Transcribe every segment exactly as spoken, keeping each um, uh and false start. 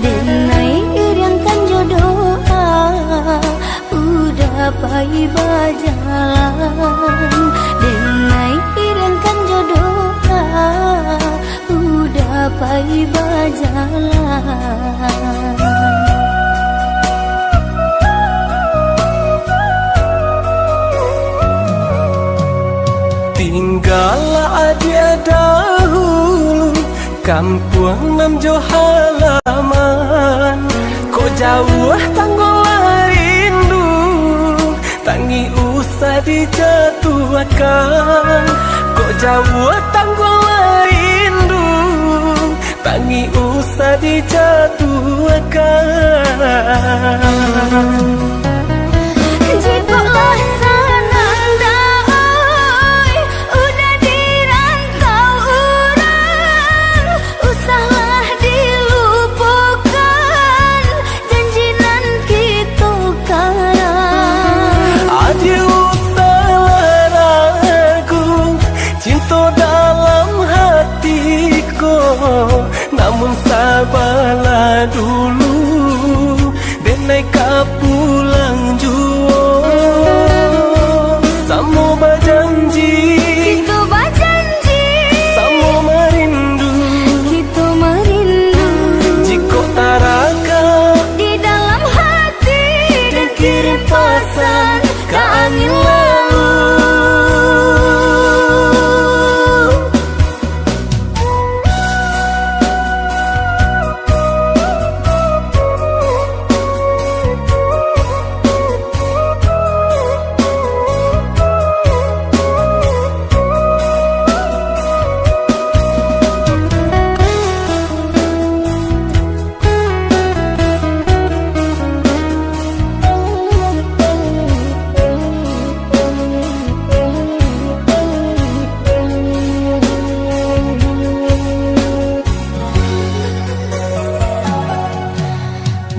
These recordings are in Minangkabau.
Denai iriangkan jo doa, udah pai bajalan. Denai iriangkan jo doa, udah pai bajalan. Tinggalah adiak dahulu, kampuang nan jo halaman. Kok jauah tanggolah rindu, tangih usah dijatuahkan. Kok jauah tanggolah rindu, tangih usah dijatuahkan. Jikok lah sanang dek, oi, udah di rantau urang, usahlah dilupokan janji nan kito karang. Adiak usahlah ragu, cinto dalam hati ko, namun sabalah dulu, denai ka pulang juo. Samo bajanji, kito bajanji, samo marindu, kito marindu. Jikok taragak di dalam hati, den kirim pasan ka angin lalu.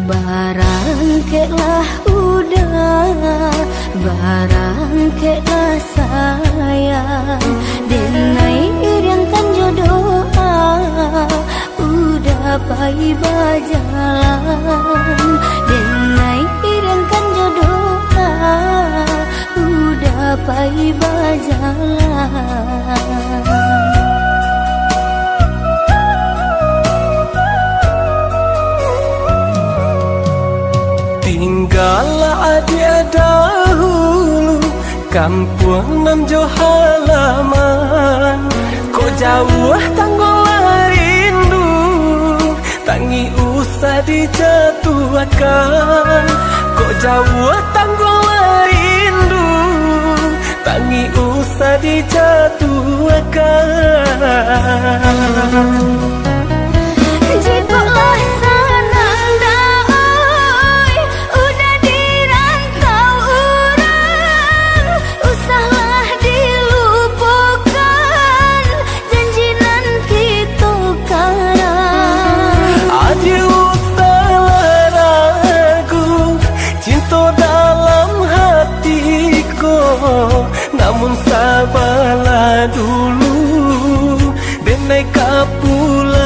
Barangkeklah udah, barangkeklah sayang, denai iriangkan jo doa, udah pai bajalan. Denai iriangkan jo doa, udah pai bajalan. Tinggalah adiak dahulu, kampuang nan jo halaman. Kok jauah tanggolah rindu, tangih usah dijatuahkan. Kok jauah tanggolah rindu, tangih usah dijatuahkan. Jikok lah sanang dek, oi, udah di rantau urang, usahlah dilupokan janji nan kito karang. Adiak usahlah ragu, cinto dalam hati ko, namun sabalah dulu, denai ka pulang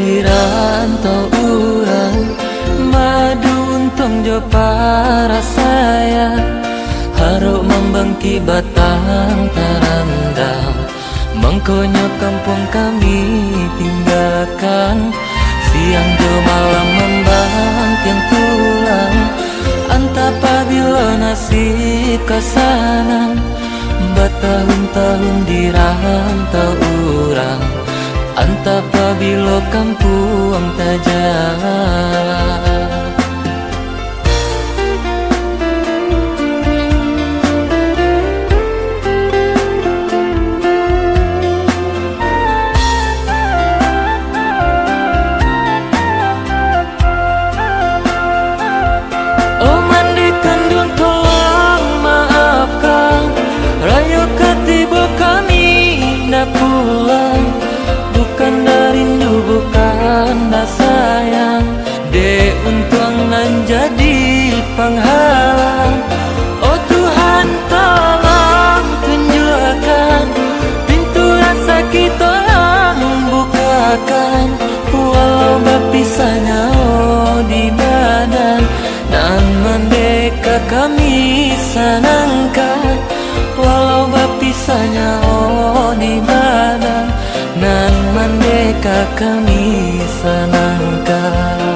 Di rantau urang, madu untuang jo parasaian, harok mambangkik batang tarandam. Mangkonyo kampuang kami tinggakan, siang jo malam mambantiang tulang. Antah pabilo nasib ka sanang, batahun-tahun di rantau urang, antah pabilo kampuang tajak. Oh, mandeh kanduang, tolong maafkan, rayo ka tibo kami nak pulang. Bukan dari rindu, bukan nak sayang, dek untuang nan jadi panghalang. Oh Tuhan, tolong tunjuakkan, pintu rasa kito tolong bukakan. Walau bapisah nyawa di badan, nan mandeh ka kami sanangkan. Walau bapisah nyawa di badan, nan mandeh ka kami sanangkan.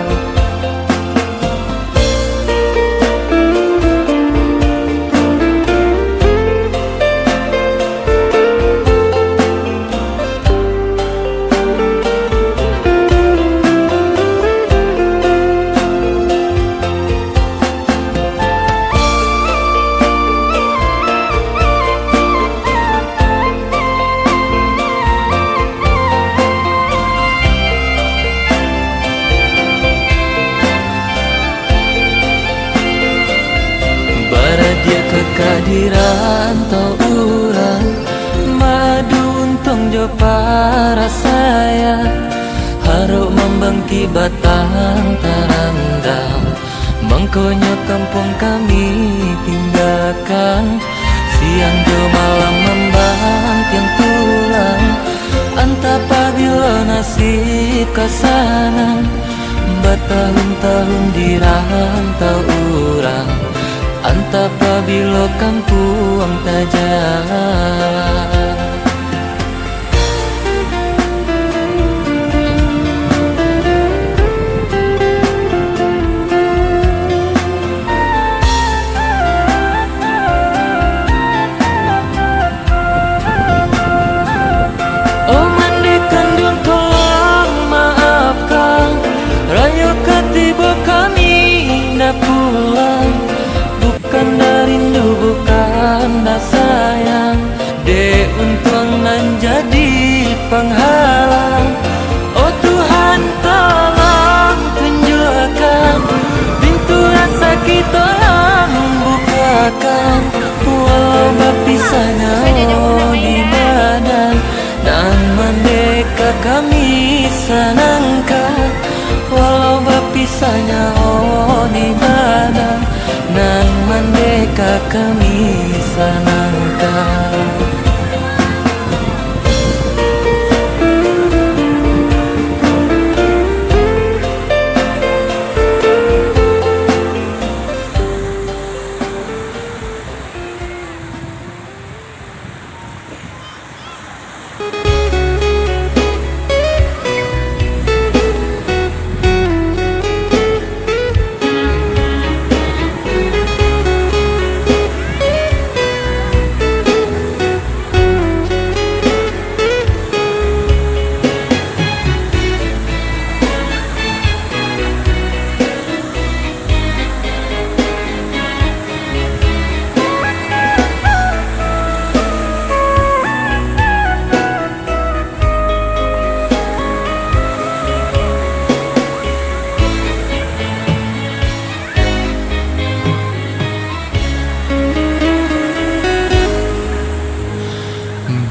Baradiak ka di rantau urang, madu untuang jo parasaian, harok mambangkik batang tarandam. Mangkonyo kampuang kami tinggakan, siang jo malam mambantiang tulang. Antah pabilo nasib ka sanang, batahun-tahun di rantau urang, antah pabilo kampuang tajak. Oh, mandeh kanduang, tolong maafkan, rayo ka tibo kami nak pulang. Bukan dari rindu, bukan nak sayang, dek untuang nan jadi panghalang. Oh Tuhan, tolong tunjuakkan, pintu rasa kito tolong bukakan. Walau bapisah nyawa di badan, nan mandeh ka kami sanangkan. Walau bapisah nyawa di badan, nan mandeh ka kami sanangkan.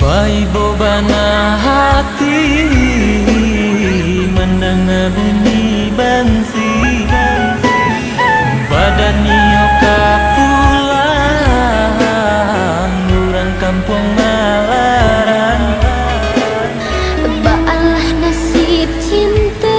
Baibo bana hati mandanga bunyi bansi. Badan nio ka pulang, urang kampuang malarang. Baalah nasib cinta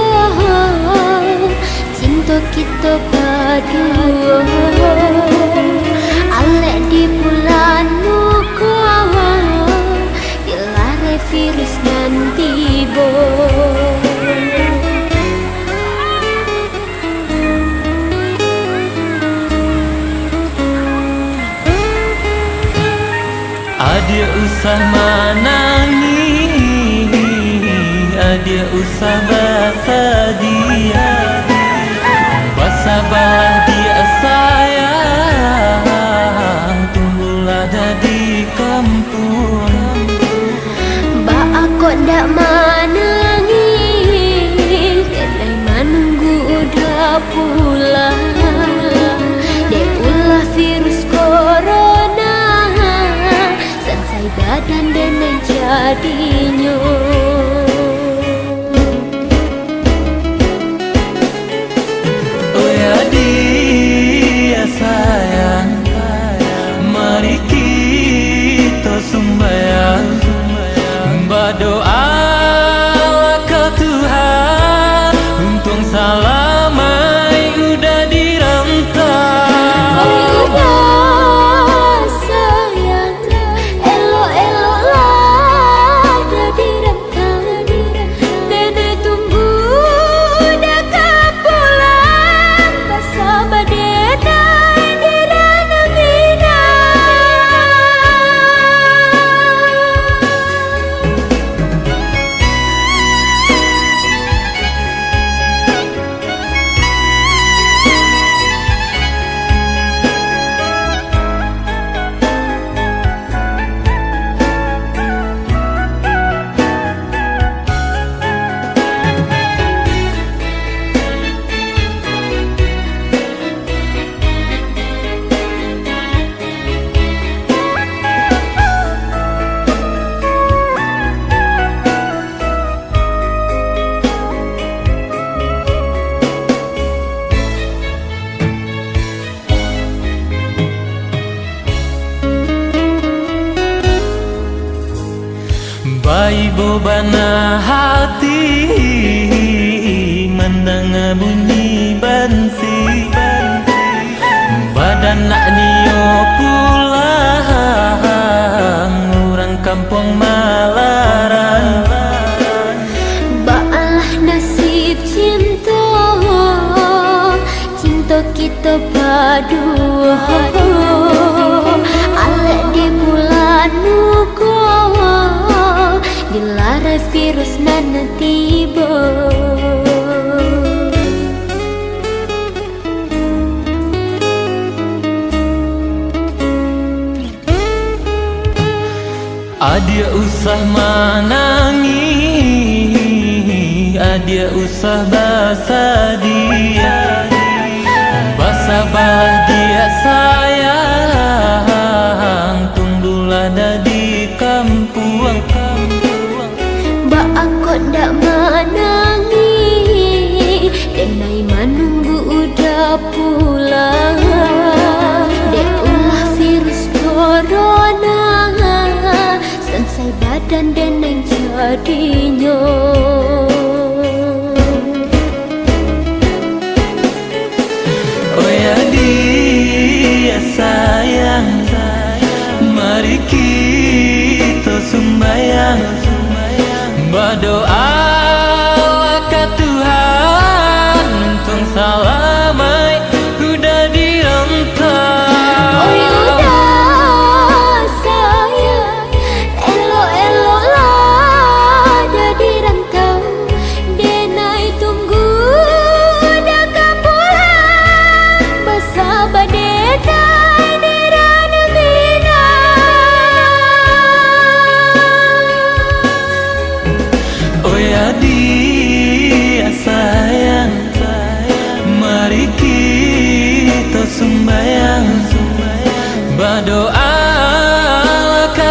Adiak usah manangih, adiak usah basadiah. Basabalah diak sayang, tunggulah dah di kampuang. Baa kok ndak manangih, denai manunggu Uda pulang. Dek ulah virus corona, sansai badan denai jadinyo. Oi adiak sayang, mari kito sumbayang, badoalah ka Tuhan, untuang salamaik Uda di rantau. Oi Uda sayang, elok-eloklah Uda di rantau. Denai tunggu Uda ka pulang, basaba denai di Ranah Minang. Baibo bana hati mandanga bunyi bansi. Badanak nio pulang urang kampuang malarang. Baalah nasib cinto, cinto kito baduo. Alek di bulan muko, dilarai virus nan tibo. Adiak usah manangih, adiak usah basadiah. Basabalah diak sayang, tunggulah dah di kampuang. Baa kok ndak manangih, denai manunggu Uda pulang. Dek ulah virus corona, sansai badan denai jadinyo. Oi adiak sayang, mari kito sumbayang, badoalah ka Tuhan, untuang salamaik Uda di rantau. Oi Uda sayang, elok-eloklah Uda di rantau. Denai tunggu Uda ka pulang, basaba denai di Ranah Minang. Oi adiak sayang, mari kito sumbayang, badoalah ka